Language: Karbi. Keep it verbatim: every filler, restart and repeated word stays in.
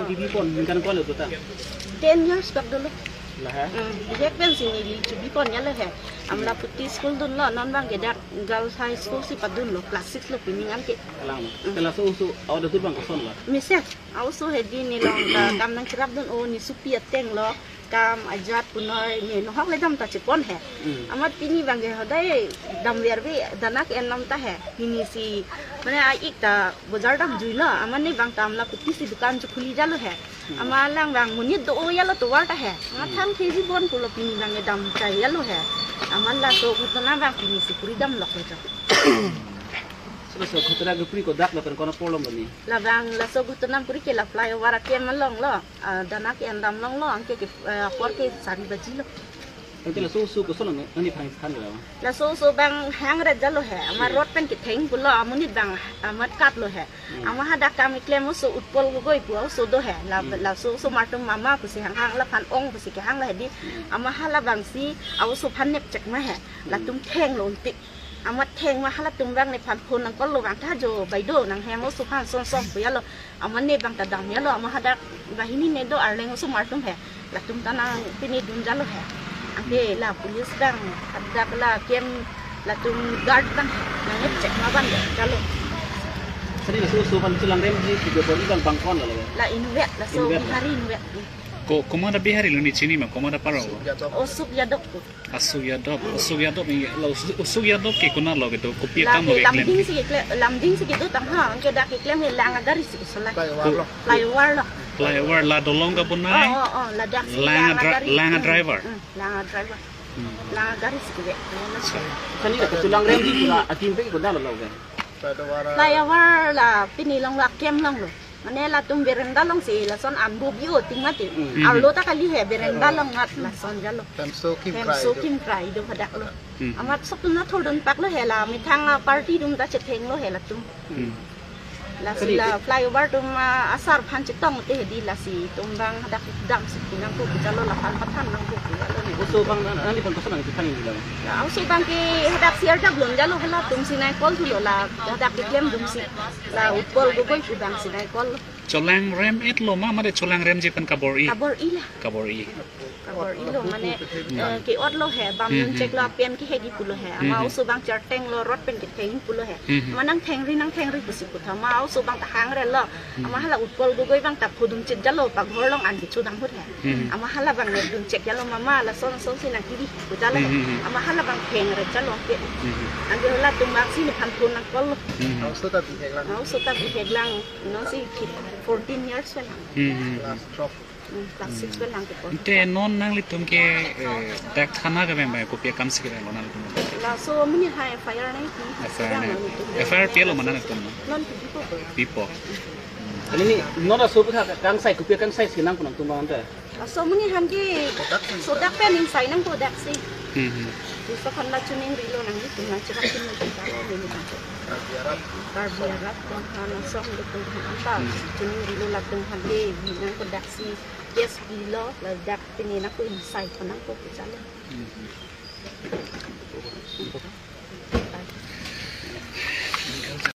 Bibipon ningkan ko-an lo ta? Ten years bak dolo. Lahai. Hmm, bihek pensi neli chibipon ya lo he. Amla puti school dunlo, non abang ke dak girls high school si padunlo, class six lo pini anke. Alang. Hmm. Te laso oso, awa da tu bang koson lo? Mesen, aoso hedi nelong ta kam nangcherapdun, o ne supi ateng lo, kam ajat punoi ne nohok le dam ta chepon he. Hmm. Amat pini abang ke hodai damver ave, danak en nam ta he. Pini si, mane a-ik ta bojar damjuilo, amat ne abang ta amla puti si dukan chekhuli jalo he. Hmm. Amat lang abang monit do-o ya lo tovar ta he. Amat Hmm. thang K G bon pulo pini abang ke damchai ya lo he. Amat laso ghotona abang pini si puri damlok lo jo. Laso ghotona kepuri kodak lapen konat apor along lo ni? Labang laso ghotona puri ke la flyover akem along lo. Ah, danak en dam along lo, anke ke, eh, apor ke sari baji lo. Anke laso oso koson lo, nangli aphan than lo? Laso oso abang hangret jalo he. Amat Hmm. road pen ketheng pulo, amonit abang amat kat lo he. Hmm. Amat hadak kam keklem oso Utpal Gogoi pu aoso do he. La, Hmm. laso oso martum mama pusi hanghang, laphan ong pusi kehang lo hedi. Hmm. Amat hala abang si aoso aphan nepchek ma he. Hmm. Latum thenglo untik. Amat theng ma halatum abang nephan phone nangkol lo abang ta jo, "Bai do, nanghem oso aphan son son pu ya lo." Amat ne abang ta dam ya lo, amat hadak banghini ne do arleng oso martum he. Latum ta nang pini dun jalo he. Anke la police abang, hadak la kem latum guard abang, nangchek ma abang jalo. Sani laso oso aphan chelangremji si kebor-i abang bang ko-an lo? La inutvet, laso Inutvet. Bihari inutvet. Ko, komat a Bihari lo, ne chini ma, komat apar lo? Osuk Yadav ko. Asuk Yadav, Asuk Yadav, la Asuk, Asuk Yadav ke konat lo kedo, kopi La akam lo ke Lumding keklem? Si keklem, Lumding si kedo tang ha, anke dak keklem he lang agari si kesolai. Flyover lo. Flyover lo. Flyover la dolong kabonai? Oh, oh, oh, ladak si Lang lang a dri-, agari. Lang a Hmm, driver? Hmm, lang a driver. Hmm. Lang agari si keve. Sani dak chelangremji pura atim pe ke konat lo lo ke? Flyover la pini along lo, akem along lo. Mane latum berenda along si lason anbo bi-o ting mati. Hmm. Arlo ta kali he, berenda along nat lason jalo. Hemso Kimkrai Hemso do. Kimkrai do hadak lo. Hmm. Amat sok atum ta thurdun pak lo he, la methang a party atum ta chetheng lo he latum. Hmm. Lasi Kali la flyover atum, ah, asar aphan chetong te hedi, lasi atum abang hadak dam si pinang ko jalo, laphan pathan nang ko jalo ne. Oso abang na, nangli aphan koson nangchethan lo? La oso abang ke hadak C R W jalo, halatum si nangkol thulo, la hadak keklem atum si. La Utpal Gogoi pu abang si nangkol. Chelangrem et lo ma, mate chelangremji pen kabor-i? Kabor-i la. Kabor-i. Kabor-i lo, mane, Hmm. eh, ke-ot lo he, bam Hmm, dun hmm, chek lo, hmm. apen kehegi pulo he. Ama Hmm, hmm. oso abang charteng lo, road pen ketheng pulo he. Hmm, hmm. Ama nangthengri, nangthengri pusi putha. Ama oso abang ta hangre lo. Hmm. Ama hala Utpal Gogoi abang ta phodun chit jalo, paghor along an kecho dam hut he. Hmm. Ama hala abang ne dun chek jalo, mama, lason son si nangkiri pu jalo he. Hmm, hmm, hmm. Ama hala abang thengre jalo ke. Hmm, hmm. Anke halatum abang si nephan phone nangkol lo. Hmm, hmm. Aoso ta bihek lang. Aoso ta bihek lang. Non si fourteen years velang. Hmm, hmm, hmm. Class twelve. Hmm, class six velang kepon. Ante non nanglitum ke, eh, dak thana kevang abang kopi akam si kevang lo nanglitum? Laso amonit aphan F I R nangpi. F I R nang-, F I R pi lo ma nanglitum? Non pipo. Pipo. Kali ni non laso aphuthak kangsai, kopi akangsai si nangpo nangtum abang ante? Laso amonit aphan ke sodak pen ingsai nangpo dak si. Hmm, hmm. Laso aphan la choningri lo nanglitum, nangcherap chiningri ta lo neli abang. Karbi arat atum aphan, asong atum aphan anta Hmm. choningri lo, latum aphan ke nangpo dak si. Yes, bilo, ladak pini nangpo, ingsai pon nangpo pu jalo. Hmm.